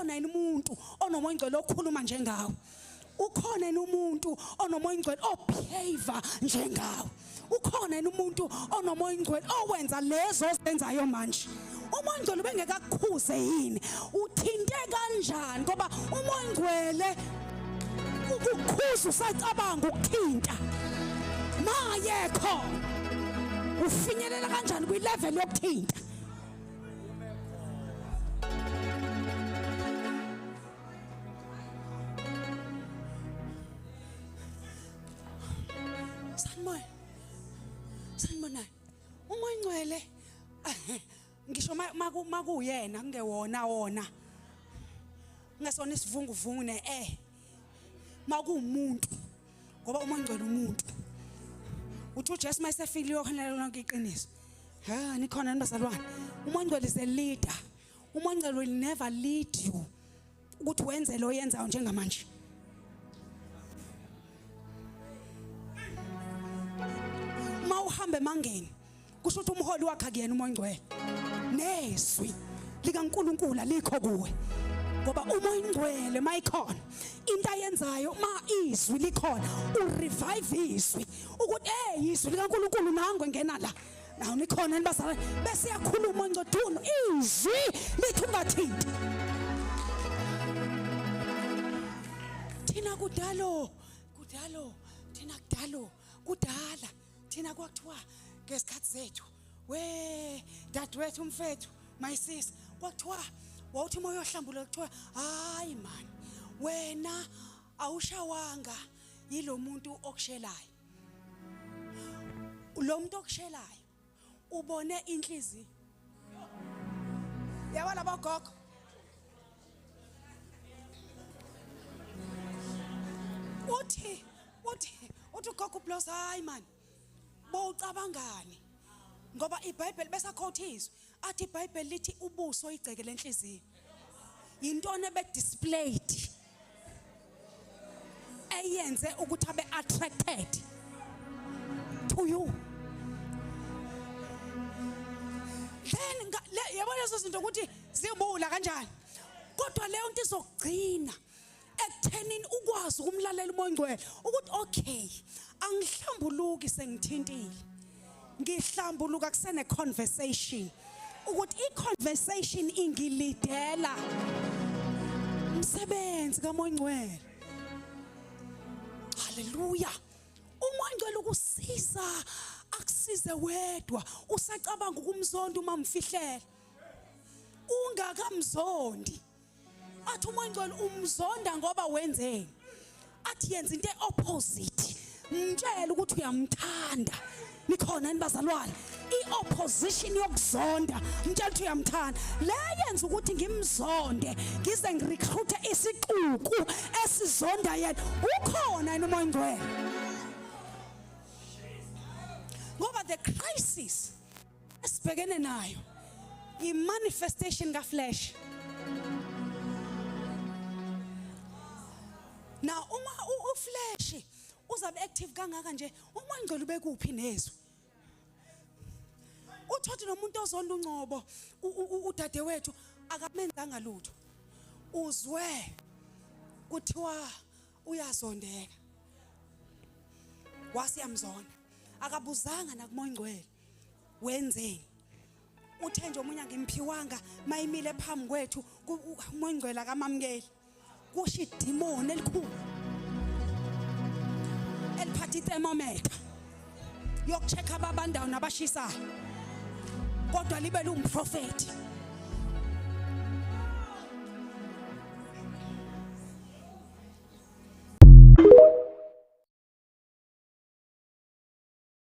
Ukhona yini umuntu onomoya ongcwele okhuluma njengawe? Ukhona yini umuntu onomoya ongcwele obehave njengawe? Ukhona yini umuntu onomoya ongcwele owenza lezo zenzayo manje? Umoya ongcwele ubengekakukhuze yini? Uthinte kanjani? Ngoba umoya ongcwele ukukhuza usacabanga ukuthinta. Maye khona ufinyelela kanjani kwilevel yokuthinta? Sanibona. Sanibonani. Umoya ongcwele ngisho makuyena kungewona wona. Ungesona isivunguvungu ne makuwumuntu ngoba umoya ongcwele umuntu. Uthi uJesu mayesefikile uyoholela lonke iqiniso. Ha nikhona nibazalwane. Umoya ongcwele is a leader. Umoya ongcwele will never lead you ukuthi wenze lo yenzayo njengamanje. Uma uhamba emangeni kusho ukuthi umholi wakhe akuyena umoya ongcwele. Nezwi likaNkuluNkulu alikho kuwe. Ngoba umoya ongcwele mayikhona into ayenzayo uma izwi likhona urevive izwi ukuthi izwi likaNkuluNkulu nangu engena la. Nawu nikhona nibazalwane bese yakhuluma ongcoduno izwi lithi ungathinti. Thina kudalo kudalo thina kudalo kudala thina kwakuthiwa ngesikhathi sethu we dadewethu umfethu my sis kwakuthiwa wawuthi uma uyohlambulula kuthiwa hayi man wena awushawanga yilo muntu okushelayo. Lo muntu okushelayo ubone inhliziyo yabo labo gogo. Uthi uthi uthi ugogo uBlos hayi man bowucabangani ngoba iBhayibheli besakhotha izwi athi iBhayibheli lithi ubuso igceke lenhliziyo. Yintoni ebe displayed eyenze ukuthi abe attracted to you? Then yabona lezo zinto ukuthi zibula kanjani, kodwa leyo nto izokugcina ekuthenini ukwazi ukumlalela umoya ongcwele ukuthi okay angihlambuluki sengithintile, ngihlambuluka kusene conversation ukuthi i-conversation ingilidela umsebenzi kamoya ongcwele. Haleluya. Umoya ongcwele ukusiza akusize wedwa usacabanga ukumzonda uma mfihlela ungakamzondi. Athi umoya ongcwele umzonda ngoba wenzeni? Athi yenza into opposite, mtshela ukuthi uyamthanda. Nikhona yini bazalwane? I-opposition yokuzonda, mtshela ukuthi uyamthanda. Le yenza ukuthi ngimzonde ngize ngirecruite isixuku esizonda yena. Ukhona yini umoya ongcwele? Ngoba the crisis esibhekene nayo i-manifestation ka-flesh. Now uma uflesh uzabe active kangaka nje, umoya ongcwele ubekuphi nezwi? Uthothi nomuntu ozonda uNgcobo udadewethu akamenzanga lutho, uzwe kuthiwa uyazondeka wasiyamzonda, akabuzanga nakumoya ongcwele wenzeni. Uthe nje omunye angimphiwanga mayimile phambi kwethu umoya ongcwele akamamukeli, kusho idimoni elikhulu eliphatha ithermometer yokucheck ababandayo nabashisayo, kodwa libe liwumprofeti.